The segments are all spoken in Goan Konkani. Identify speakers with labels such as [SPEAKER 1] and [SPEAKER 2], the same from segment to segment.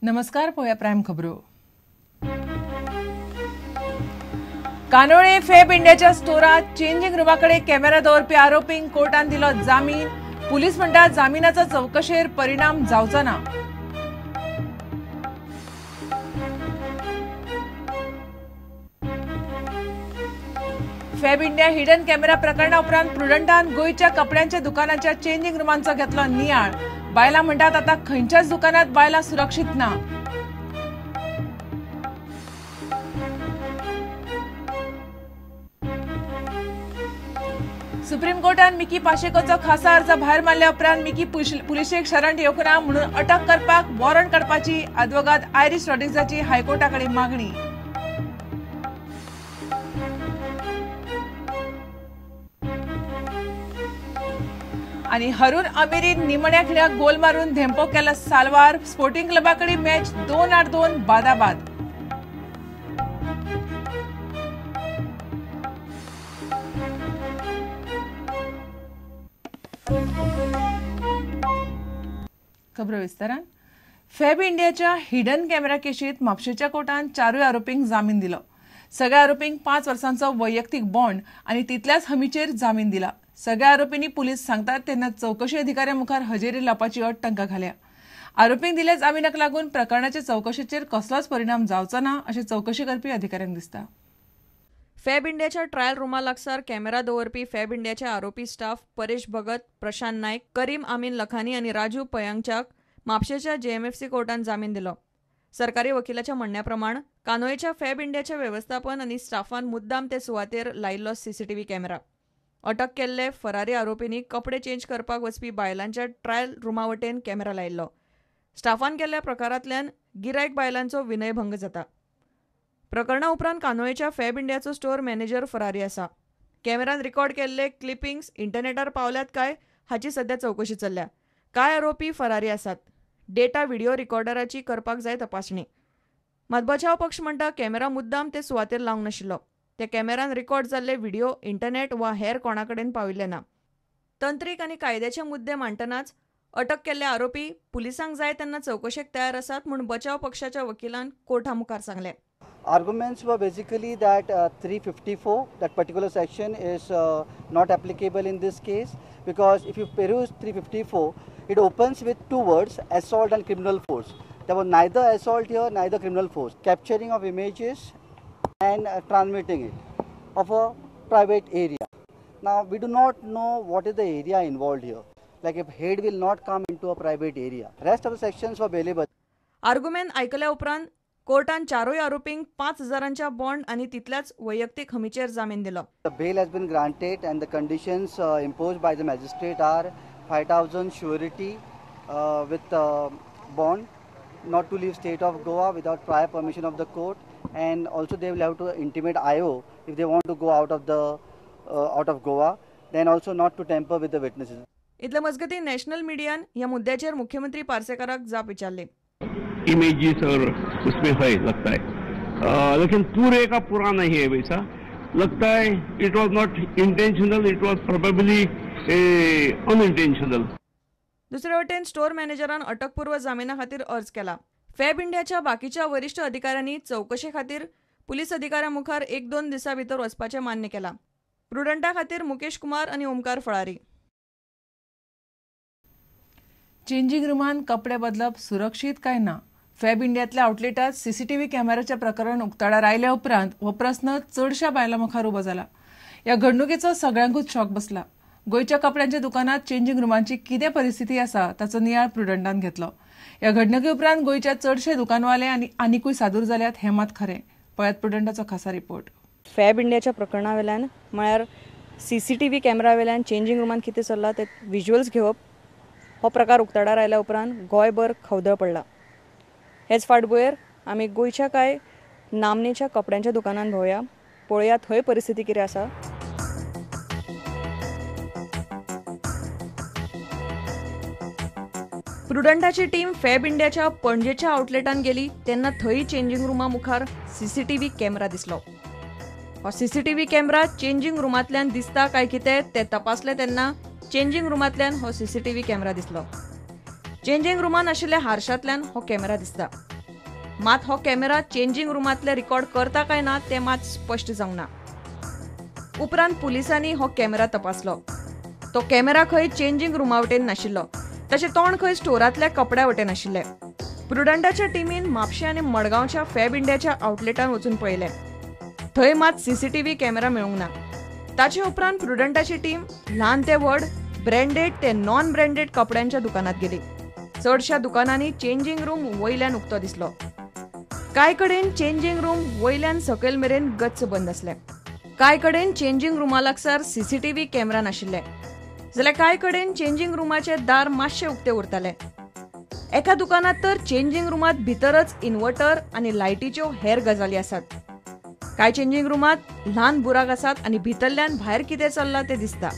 [SPEAKER 1] नमस्कार, पळोवया प्रायम खबरो. कानोळे फेब इंडियाच्या स्टोरात चेंजिंग रुमाकडे कॅमेरा दवरपी आरोपींक कोर्टान दिलो जामीन. पुलीस म्हणटात जामिनाचो चवकशेर परिणाम जावचो ना. फेब इंडिया हिडन कॅमेरा प्रकरणा उपरांत प्रुडंटान गोंयच्या कपड्यांच्या दुकानाच्या चेंजिंग रुमांचो घेतलो नियाळ. बायलां म्हणटात आता खंयच्याच दुकानात बायलां सुरक्षीत ना. सुप्रीम कोर्टान मिकी पाशेकोचो खासा अर्ज भायर मारल्या उपरांत मिकी पुलिशेक शरण येवंक ना म्हणून अटक करपाक वॉरंट काडपाची आदवोगाद आयरीश रॉड्रिग्जाची हायकोर्टा कडेन मागणी. आनी हरून अमीरीन निमण्या खिणाक गोल मारून धेंपो केला साल्वार. स्पोर्टिंग क्लबा कडेन मॅच 2-2 बादाबाद. खबरो विस्तारान. फेब इंडियाच्या हिडन कॅमेरा केशीत म्हापशेच्या कोर्टान चारूय आरोपींक जामीन दिलो. सगळ्या आरोपींक 5 वर्सांचो वैयक्तीक बॉन्ड आनी तितल्याच हमीचेर जामीन दिला. सगळ्या आरोपींनी पुलीस सांगतात तेन्ना चवकशी अधिकाऱ्या मुखार हजेरी लावपाची अट तांकां घाल्या. आरोपींक दिल्या जामिनाक लागून प्रकरणाचे चवकशेचेर कसलोच परिणाम जावचो ना अशें चवकशी करपी अधिकाऱ्यांक दिसता.
[SPEAKER 2] फेब इंडियाच्या ट्रायल रुमा लागसार कॅमेरा दवरपी फेब इंडियाचे आरोपी स्टाफ परेश भगत, प्रशांत नायक, करीम आमीन लखानी आनी राजू पयांगच्याक म्हापशेच्या जेएमएफसी कोर्टान जामीन दिलो. सरकारी वकिलाच्या म्हणण्या प्रमाण कानोळेच्या फेब इंडियाच्या वेवस्थापन आनी स्टाफान मुद्दाम ते सुवातेर लायिल्लो सीसीटीव्ही कॅमेरा. अटक केल्ले फरारी आरोपींनी कपडे चेंज करपाक वचपी बायलांच्या ट्रायल रुमा वटेन कॅमेरा लायिल्लो. स्टाफान केल्ल्या प्रकारांतल्यान गिरायक बायलांचो विनयभंग जाता. प्रकरणा उपरांत कानोळेच्या फेब इंडियाचो स्टोर मॅनेजर फरारी आसा. कॅमेरान रिकॉर्ड केल्ले क्लिपिंग्स इंटरनेटार पावल्यात काय हाची सध्या चवकशी चल्ल्या. कांय आरोपी फरारी आसात. डेटा व्हिडिओ रिकॉर्डराची करपाक जाय तपासणी. मात बचाव पक्ष म्हणटा कॅमेरा मुद्दाम ते सुवातेर लावंक नाशिल्लो. त्या कॅमेरान रिकॉर्ड जाल्ले व्हिडिओ इंटरनेट वा हेर कोणा कडेन पाविल्ले ना. तंत्रीक आनी कायद्याचे मुद्दे मांडटनाच अटक केल्ले आरोपी पुलिसांक जाय तेन्ना चवकशेक तयार आसात म्हूण बचाव पक्षाच्या वकिलान कोर्टा मुखार सांगलें.
[SPEAKER 3] Arguments were basically that 354, that particular section is not applicable in this case, because if you peruse 354, it opens with two words, assault and criminal force. There was neither assault here, neither criminal force. Capturing of images and transmitting it of a private area. Now, we do not know what is the area involved here. Like if head will not come into a private area. Rest of the sections were available.
[SPEAKER 2] Argument आयकल्या उपरांत कोर्टान चारूय आरोपींक 5,000 बॉन्ड आनी तितल्याच वैयक्तीक हमीचेर जामीन दिलो.
[SPEAKER 3] The bail has been granted and the conditions imposed by the magistrate are 5,000 surety with bond, not to leave state of Goa without prior permission of the court, and also they will have to intimate IO if they want to go out of the out of Goa, then also not to tamper with the witnesses.
[SPEAKER 2] इतले मजगतीं नॅशनल मिडियान ह्या मुद्द्याचेर मुख्यमंत्री पार्सेकाराक जाप विचारली.
[SPEAKER 4] इमेजेस और उसमें है लगता है, लेकिन पूरे का पूरा नहीं है वैसा लगता है. It was not intentional, it was probably unintentional.
[SPEAKER 2] दुसरे वटेन स्टोर मॅनेजरान अटकपूर्व जामिना खातीर अर्ज केला. फेब इंडियाच्या बाकीच्या वरिश्ठ अधिकाऱ्यांनी चवकशे खातीर पुलीस अधिकाऱ्यां मुखार 1-2 दिसां भितर वचपाचें मान्य केलां. प्रुडंटा खातीर मुकेश कुमार आनी ओमकार फळारी.
[SPEAKER 1] चेंजिंग रुमान कपडे बदलप सुरक्षीत काय ना? फेब इंडियांतल्या आउटलेटात सीसीटीव्ही कॅमेराचें प्रकरण उक्ताडार आयल्या उपरांत हो प्रस्न चडशा बायलां मुखार उबो जाला. ह्या घडणुकेचो सगळ्यांकूच शॉक बसला. गोंयच्या कपड्यांच्या दुकानात चेंजिंग रुमांची कितें परिस्थिती आसा ताचो नियाळ प्रुडंटान घेतलो. ह्या घडणुके उपरांत गोंयच्या चडशे दुकानवाले आनी आनिकूय सादूर जाल्यात हें मात खरें. पळयात प्रुडंटाचो खासा रिपोर्ट.
[SPEAKER 2] फेब इंडियाच्या प्रकरणा वेल्यान म्हळ्यार सीसीटीव्ही कॅमेरा वेल्यान चेंजिंग रुमान कितें चल्लां ते विज्युअल्स घेवप हो प्रकार उक्ताडार आयल्या उपरांत गोंयभर खवदळ पडला. हेच फाटभुंयेर आमी गोंयच्या कांय नामनेच्या कपड्यांच्या दुकानान भोंवया, पळोवया थंय परिस्थिती कितें आसा. प्रुडंटाची टीम फेब इंडियाच्या पणजेच्या आउटलेटान गेली तेन्ना थंय चेंजिंग रुमा मुखार सीसीटीव्ही कॅमेरा दिसलो. हो सीसीटीव्ही कॅमेरा चेंजिंग रुमांतल्यान दिसता काय कितें तें तपासलें तेन्ना चेंजिंग रुमांतल्यान हो सीसीटीव्ही कॅमेरा दिसलो. चेंजिंग रुमान आशिल्ल्या हारशांतल्यान हो कॅमेरा दिसता. मात हो कॅमेरा चेंजिंग रुमांतले रिकॉर्ड करता काय ना तें मात स्पश्ट जावंक ना. उपरांत पुलिसांनी हो कॅमेरा तपासलो. तो कॅमेरा खंय चेंजिंग रुमा वटेन नाशिल्लो, ताचें तोंड खंय स्टोरांतल्या कपड्या वटेन आशिल्लें. प्रुडंटाच्या टिमीन म्हापशें आनी मडगांवच्या फॅब इंडियाच्या आउटलेटान वचून पळयलें. थंय मात सीसीटीव्ही कॅमेरा मेळूंक ना. ताचे उपरांत प्रुडंटाची टीम ल्हान ते व्हड, ब्रँडेड ते नॉन ब्रँडेड कपड्यांच्या दुकानात गेली. चडशा दुकानांनी चेंजिंग रूम वयल्यान उक्तो दिसलो. कांय कडेन चेंजिंग रूम वयल्यान सकयल मेरेन गच्च बंद आसलें. कांय कडेन चेंजिंग रुमा लागसार सीसीटीव्ही कॅमेरा नाशिल्ले, जाल्यार कांय कडेन चेंजिंग रुमाचें दार मातशें उक्तें उरतालें. एका दुकानात तर चेंजिंग रुमांत भितरच इन्व्हर्टर आनी लायटीच्यो हेर गजाली आसात. कांय चेंजिंग रुमांत ल्हान बुराक आसात आनी भितरल्यान भायर कितें चल्लां तें दिसता.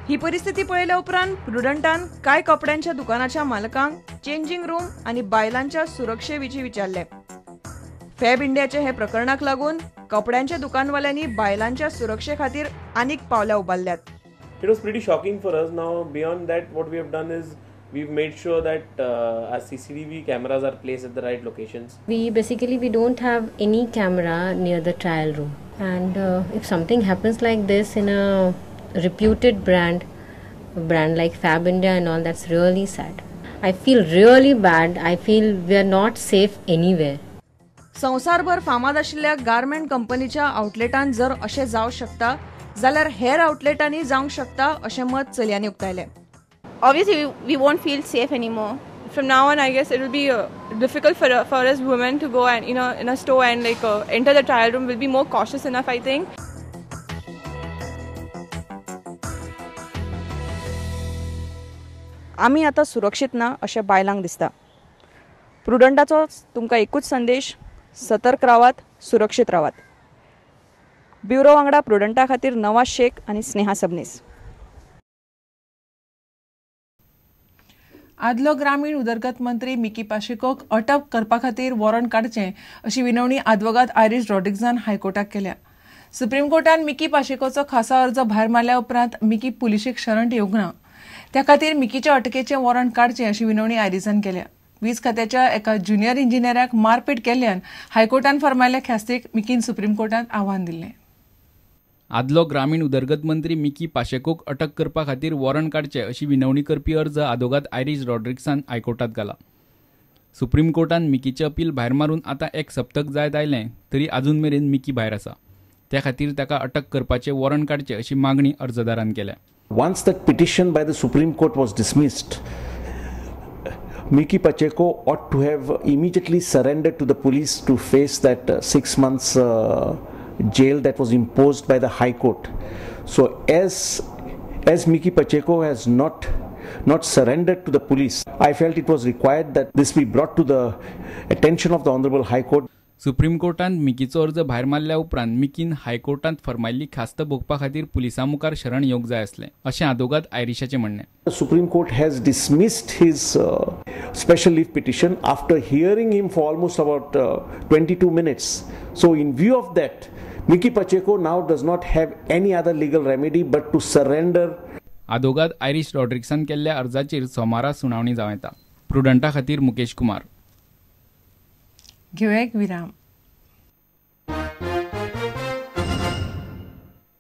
[SPEAKER 2] ही परिस्थिती पळयल्या उपरांत प्रुडंटान कांय कपड्यांच्या दुकानाच्या मालकांक चेंजिंग रूम आनी बायलांच्या सुरक्षे विशीं विचारलें. फॅब इंडियाच्या हे प्रकरणाक लागून कपड्यांच्या दुकानवाल्यांनी बायलांच्या सुरक्षे खातीर आनीक पावलां उबारल्यात.
[SPEAKER 5] It was pretty shocking for us. Now beyond that, what we have done is we've made sure that our CCTV cameras are placed at the right locations.
[SPEAKER 6] We don't have any camera near the trial room, and if something happens like this in a reputed brand like Fab India and all, that's really sad. I feel really bad. I feel we are not safe anywhere.
[SPEAKER 2] संवसारभर फामाद आशिल्ल्या गार्मेंट कंपनीच्या आउटलेटान जर अशें जावं शकता जाल्यार हेर आउटलेटांनी जावंक शकता अशें मत चलयांनी उक्तायलें.
[SPEAKER 7] Obviously, we won't feel safe anymore.
[SPEAKER 8] From now on, I guess it will be difficult for us women to go and in a store and like enter the trial room. We'll be more cautious enough, I think.
[SPEAKER 2] आमी आतां सुरक्षीत ना अशें बायलांक दिसता. प्रुडंटाचो तुमकां एकूच संदेश, सतर्क रावात, सुरक्षीत रावात. ब्युरो वांगडा प्रुडंटा खातीर नवाज शेख आनी स्नेहा सबनीस.
[SPEAKER 1] आदलो ग्रामीण उदरगत मंत्री मिकी पाशेकोक अटक करपा खातीर वॉरंट काडचें अशी विनवणी आदवोगाद आयरीश रॉड्रिग्जान हायकोर्टाक केल्या. सुप्रीम कोर्टान मिकी पाशेकोचो खासा अर्ज भायर मारल्या उपरांत मिकी पुलिशेक शरण येवंक ना. त्या खातीर मिकीच्या अटकेचें वॉरंट काडचें अशी विनवणी आयरीजान केल्या. वीज खात्याच्या एका ज्युनियर इंजिनियराक मारपेट केल्ल्यान हायकोर्टान फर्मायल्ल्या ख्यास्तीक मिकीन सुप्रीम कोर्टांत आव्हान दिल्लें.
[SPEAKER 9] आदलो ग्रामीण उदरगत मंत्री मिकी पाशेकोक अटक करपा खातीर वॉरंट काडचें अशी विनवणी करपी अर्ज आदोगाद आयरीश रॉड्रिग्सान हायकोर्टात घाला. सुप्रीम कोर्टान मिकीचें अपील भायर मारून आतां एक सप्तक जायत आयलें तरी आजून मेरेन मिकी भायर आसा. त्या खातीर ताका अटक करपाचें वॉरंट काडचें अशी मागणी अर्जदारान केल्या.
[SPEAKER 10] Once that petition by the Supreme Court was dismissed, Mickky Pacheco ought to have immediately surrendered to the police to face that 6 months jail that was imposed by the High Court. So as Mickky Pacheco has not surrendered to the police, I felt it was required that this be brought to the attention of the Honorable High Court.
[SPEAKER 9] Supreme कोर्टान मिकीचो अर्ज भायर मारल्या उपरांत मिकीन हायकोर्टांत फर्मायल्ली ख्यास्त भोगपा खातीर पुलिसां मुखार शरण येवंक जाय आसलें अशें आदोगाद आयरिशाचें म्हणणें.
[SPEAKER 10] Supreme Court has dismissed his special leave petition after hearing him for almost about 22 minutes. So in view of that, Mickky Pacheco now does not have any other legal remedy but to surrender.
[SPEAKER 9] आदोगाद Irish रॉड्रिग्सान केल्ल्या अर्जाचेर सोमारा सुनावणी जावं येता. प्रुडंटा खातीर मुकेश कुमार.
[SPEAKER 1] घेवया एक विराम.